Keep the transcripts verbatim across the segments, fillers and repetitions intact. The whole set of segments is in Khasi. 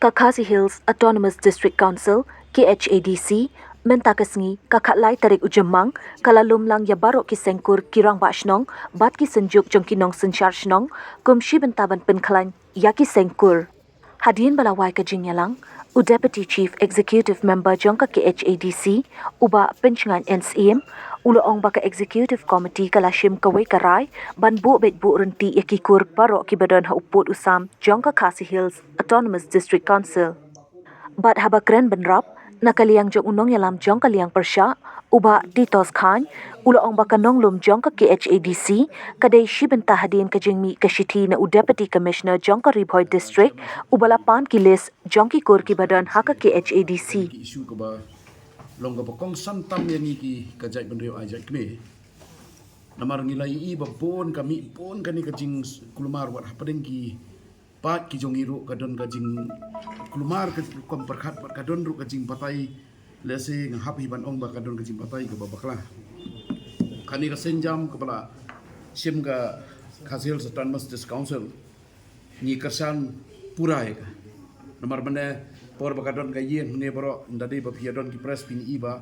Ka Khasi Hills Autonomous District Council, K H A D C, mynta ka sngi, ka khatlai tarik u Jymmang, ka la lum lang ïa baroh ki seng kur, ki rangbah shnong bad ki synjuk jong ki nongsynshar shnong kum shi bynta ban pynkhlaiñ ïa ki seng kur. Hadien ba la wai ka jingïalang, u Deputy Chief Executive Member jong ka K H A D C, u Bah Pynshngain N Syiem, u la ong ba ka Executive Committee ka la shim kawei ka rai ban buh beit buh ryntih ïa ki kur baroh kiba don ha u pud u sam jong ka Khasi Hills Autonomous District Council. Bad haba kren bynrap na ka liang jong u nongïalam jong ka liang pyrshah, u Bah Titos Chyne, u la ong ba ka nonglum jong ka K H A D C ka dei shi bynta hadien ka jingmih ka shithi na u Deputy Commissioner jong ka Ri Bhoi District, uba la pan ki list jong ki kur kiba don ha ka K H A D C. Ki issue kaba long kaba kongsan tam ïa ngi ki ka jaitbynriew ai jait kmie. Namar ngi la ïohi ba bun ka mih, bun kane ka jingkulmar wat hapdeng ki paid ki jong ngi ruh ka don ka jingkulmar ka rukom pyrkhat bad ka don ruh ka jingbatai. Lehse nga hap hi ban ong ba ka don ka jingbatai kaba bakla. Kane ka sienjam kaba la shim ka Khasi Hills Autonomous District Council, ngi kyrshan pura ïa ka. Namar mynne por ba ka don ka ïing ne baroh, ynda dei ba phi ïa don ki press phin i ba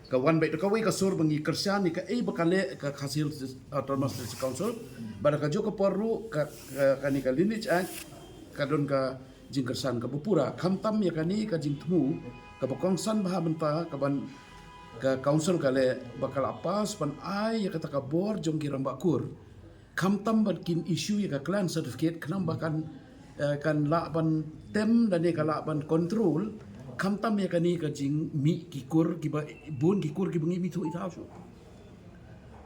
ka wan beit da kawei ka sur ba ngi kyrshan ïa kaei ba ka leh ka Khasi Hills Dis-, Autonomous District Council. Bad da kajuh ka por ruh ka, ka, kane ka Lineage Act ka don ka jingkyrshan kaba pura, khamtam ïa kane ka jingthmu kaba kongsan bha mynta kaban ka council ka leh ba ka la pass ban ai ïa kata ka bor jong ki rangbah kur. Khamtam ba kin issue ïa ka clan certificate khnang ba kan, eh, kan lah ban tem lane ka lah ban control, khamtam ïa kane ka jingmih ki kur kiba bun, ki kur kiba ngi mih thuh i thaw shuh.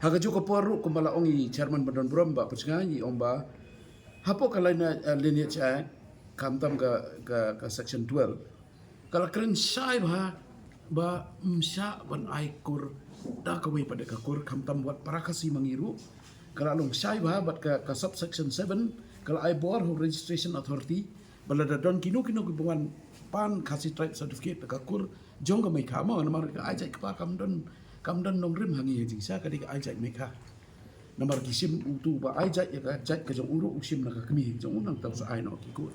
Ha kajuh ka por ruh kumba la ong i chairman ba don burom, Bah Pynshngain, i ong ba hapoh ka Line, eh, Lineage Act, khamtam ka, ka, ka section twelve, ka la kren shai bha ba ym shah ban ai kur da kawei pat de ka kur, khamtam wat para Khasi ma ngi ruh. Ka la long shai bha bad ka, ka subsection seven ka la ai bor ha u Registration Authority ba lada don kino kino kiba wan pan Khasi Tribe Certificate da ka kur jong ka Meikha mo, namar ka ai jait kpa kam don, kam don nongrim ha ngi ha jingshisha, ka dei ka ai jait Meikha. Namar ki shim utu ba ai jait ïa ka jait ka jong u ruh u shim na ka kmie jong u, nangta u sa ai noh ki kur.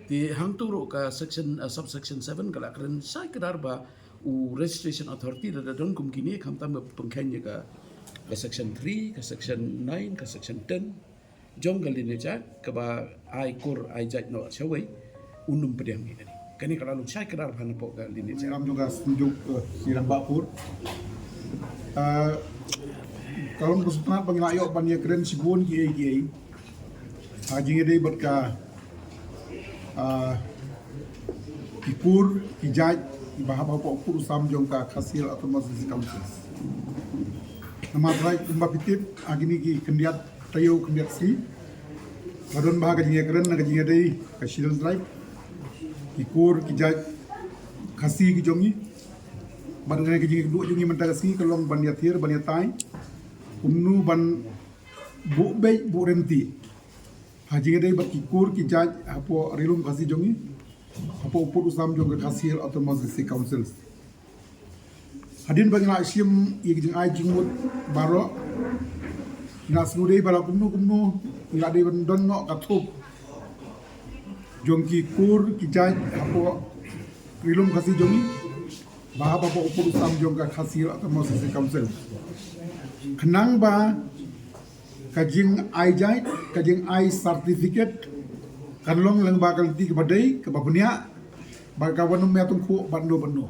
Te hangtu ruh ka section, uh, subsection seven ka la kren shai kdar ba u Registration Authority lada don kum kine, khamtam ba pynkheiñ ïa ka, ka section three, ka section nine, ka section ten jong ka Lineage Act kaba ai kur ai jait noh shawei, un ym pdiang ïa kane. Kane ka la long shai kdar bha napoh ka Lineage Act. Ngam jong ka synjuk, eh, ki rangbah kur. Eh, ka long ka sngewtynnat ba ngi la ïoh ban ïa kren shibun kiei kiei. Ha jingïadei bad ka, ah, ki kur ki jait kiba hap hapoh u pud u sam jong ka Khasi Hills Autonomous District Council. Namar trai kumba phi tip, ha kine ki khyndiat taïew khyndiat sngi la don bha ka jingïakren na ka jingïadei ka Scheduled Tribe, ki kur ki jait Khasi ki jong ngi. Bad nga, ka jingduh jong ngi mynta ka sngi ka long ban ïathir, ban ïatai kumno ban buh beit buh ryntih ha jingïadei bad ki kur ki jait hapoh Ri Lum Khasi jong ngi, hapoh u pud u sam jong ka Khasi Hills Autonomous District Council. Hadien ba ngi la shim ïa ki jingai jingmut baroh, ngi la sngewdei ba la kumno kumno ngi la dei ban don noh ka thup jong ki kur ki jait hapoh Ri Lum Khasi jong ngi, ba hap hapoh u pud u sam jong ka Khasi Hills Autonomous District Council. Khnang ba ka jingai jait, ka jingai certificate kan long lyngba ka lynti kaba dei, kaba bniah, bad ka ban ym ïatyngkhuh bad no bad no.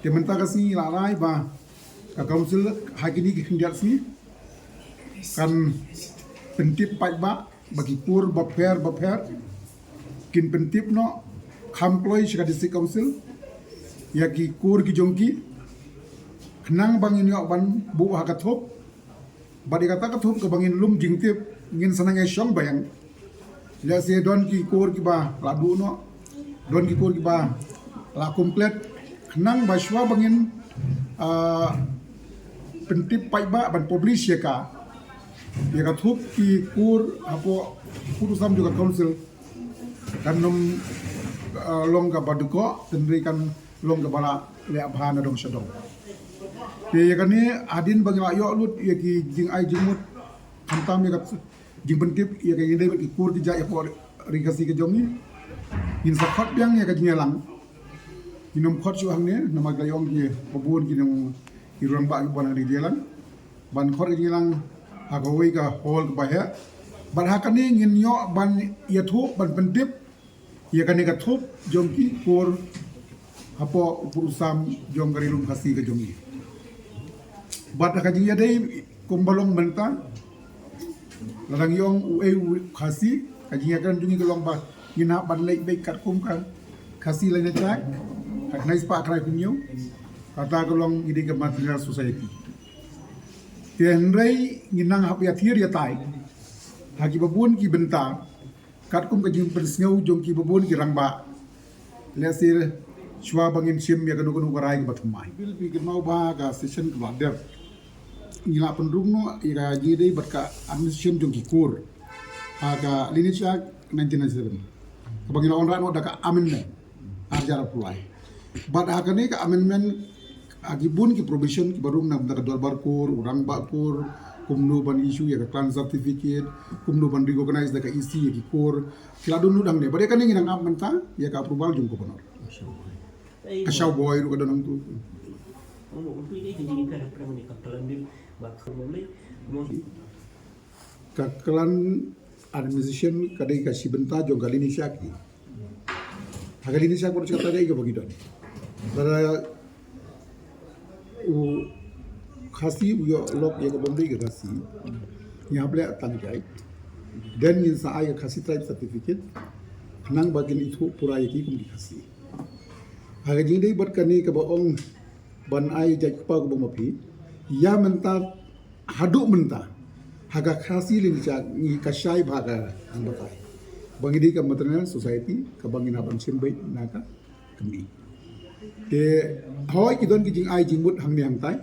Te mynta ka sngi la rai ba ka council ha kine ki khyndiat sngi kan pyntip paidbah ba ki kur bapher bapher kin pyntip noh kham kloi sha ka District Council ïa ki kur ki jong ki, khnang ba ngin ïoh ban buh ha ka thup. Bad ïa kata ka thup kaba ngin lum jingtip, ngin sa nang ïa shong biang. Lehse don ki kur kiba la duh noh, don ki kur kiba la complete, khnang ba shuwa ba ngin, ah, pyntip paidbah ban publish ïa ka, ïa ka thup ki kur hapoh u pud u sam jong ka council, kan ym, ah, long kaba dkoh, hynrei kan long kaba la leh bha na dong sha dong. Te ïa kane hadien ba ngi la ïoh lut ïa ki jingai jingmut khamtam ïa ka, Jingpyntip ïa ka jingïadei bad ki kur ki jait hapoh ri Khasi ka jong ngi. Ngin sa khot biang ïa ka jingïalang. Ngin ym khot shuh hangne namar ka ïong ki ba bun ki nong ki rangbah ki ban ha ka jingïalang. Ban khot ka jingïalang ha kawei ka hall kaba heh. Bad ha kane ngin ïoh ban ïathuh ban pyntip ïa kane ka thup jong ki kur hapoh u pud u sam jong ka Ri Lum Khasi ka jong ngi. Bad ha ka jingïadei kumba long mynta, lada ngi ong uei u Khasi, ka jingïakren jong ngi ka long ba ngin hap ban leit beit katkum ka Khasi Lineage Act, ka khyndai spah khyndai phew hynñiew, kata ka long ngi dei ka matrilineal society. Te hynrei ngi nang hap ïathir ïatai ha kiba bun ki bynta, katkum ka jingpynsngew jong kiba bun ki rangbah. Lehse shuwa ba ngin shim ïa kano kano ka rai kaba thymmai. Bill phi kynmaw ba ka session kaba la dep, ngi la pynrung noh ïa ka jingïadei bad ka administration jong ki kur ha ka Lineage Act nineteen ninety-seven, kaba ngi la wanrah noh da ka amendment ar hajar arphew lai. Bad ha kane ka amendment, ha ki bun ki provision kiba rung na ka bynta ka dorbar kur, u rangbah kur, kumno ban issue ïa ka clan certificate, kumno ban recognize da ka E C ïa ki kur, ki la don lut hangne. Bad ïa kane ngi nang ap mynta ïa ka approval jong u Governor. Ka Shaw Boi ruh ka don hangtu. Ka clan administration ka dei ka shi bynta jong ka Lineage Act. Ha ka Lineage Act ba ruh kata ka dei kaba ngi don. Lada u Khasi u ïoh lok ïa ka bym dei ka Khasi, ngi hap leh tang jait. Then ngin sa ai ka Khasi Tribe Certificate, khnang ba kin ithuh pura ïa ki kum ki Khasi. Ha ka jingdei bad kane kaba ong ban ai jait kpa kaba ma phi, ïa mynta, haduh mynta, ha ka Khasi Lineage Act ngi ka shai bha ka jingbatai ba ngi dei ka matrilineal society kaba ngin hap ban shim beit na ka kmie. Te hooid ki don ki jingai jingmut hangne hangtai.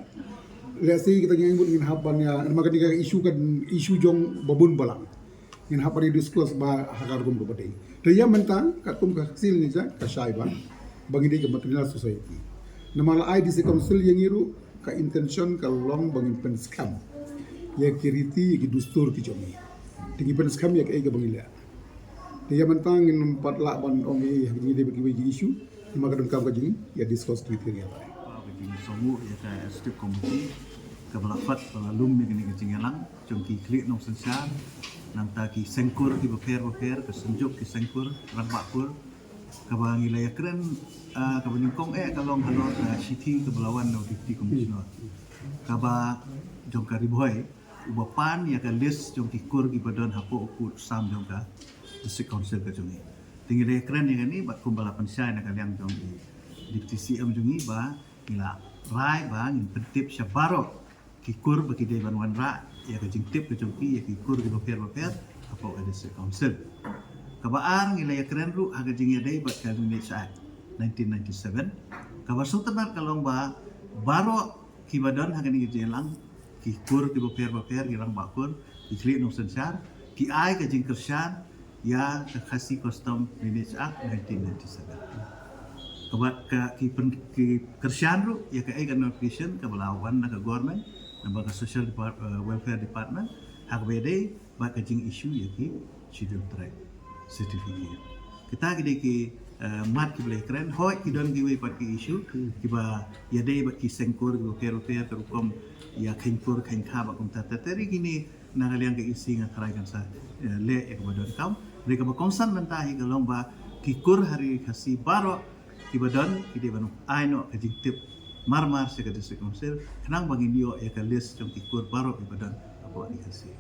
Lehse kita ki jingai jingmut ngin hap ban ïa, namar kane ka issue, ka issue jong ba bun balang. Ngin hap ban ïa disclose bha ha ka rukom kaba dei. Te ïa mynta katkum ka Khasi Lineage Act ka shai bha ba ngi dei ka matrilineal society. Namar la ai District Council ïa ngi ruh, ka intention ka long ba ngin pynskhem ïa ki riti, ïa ki dustur ki jong ngi. Te ngi pynskhem ïa kaei kaba ngi leh. Te ïa mynta ngim pat lah ban ong ei ha ka jingdei bad kiwei ki issue, namar ka donkam ka jingïa discuss criteria. Ka jingsngew ïa ka executive committee kaba la pat ba la lum ïa kane ka jingïalang jong ki khlieh nongsynshar, nangta ki seng kur kiba pher bapher, ka seng juk ki seng kur, rangbah kur, kaba ngi la ïakren, ah, kaba nyngkong eh ka long halor ka shithi kaba la wan na u Deputy Commissioner, kaba jong ka Ri Bhoi, uba pan ïa ka list jong ki kur kiba don hapoh u pud u sam jong ka District Council ka jong ngi. Te ngi la ïakren ïa kane bad kumba la pynshai na ka liang jong i Deputy C M jong ngi ba ngi la rai ba ngin pyntip sha baroh ki kur ba ki dei ban wanrah ïa ka jingtip ka jong ki ïa ki kur kiba pher bapher hapoh ka District Council. Kaba ar, ngi la ïakren ruh ha ka jingïadei bad ka Lineage Act nineteen ninety-seven, kaba sngewtynnat ka long ba baroh kiba don ha kane ka jingïalang, ki kur kiba pher bapher, ki rangbah kur, ki khlieh nongsynshar, ki ai ka jingkyrshan ïa ka Khasi Custom Lineage Act nineteen ninety-seven. Kaba ka, ki pyn-, ki kyrshan ruh ïa kaei ka notification kaba la wan na ka government, na ba ka Social Depart-, eh, Welfare Department, ha kaba ïadei bad ka jingissue ïa ki Scheduled Tribe certificate. Kita ki dei ki, eh, mat kiba la ïakren. Hooid ki don kiwei pat ki issue kiba ïadei bad ki seng kur kiba pher bapher, ka rukom ïa kheiñ kur kheiñ kha bad kumta ter ter. Kine na ka liang ka E C nga tharai kan sa, eh, leh ïa kaba donkam. Hynrei kaba kongsan mynta hi ka long ba ki kur ha ri Khasi baroh kiba don ki dei ban ai noh ka jingtip marmar sha ka District Council khnang ba ngin ïoh ïa ka list jong ki kur baroh kiba don hapoh ri Khasi.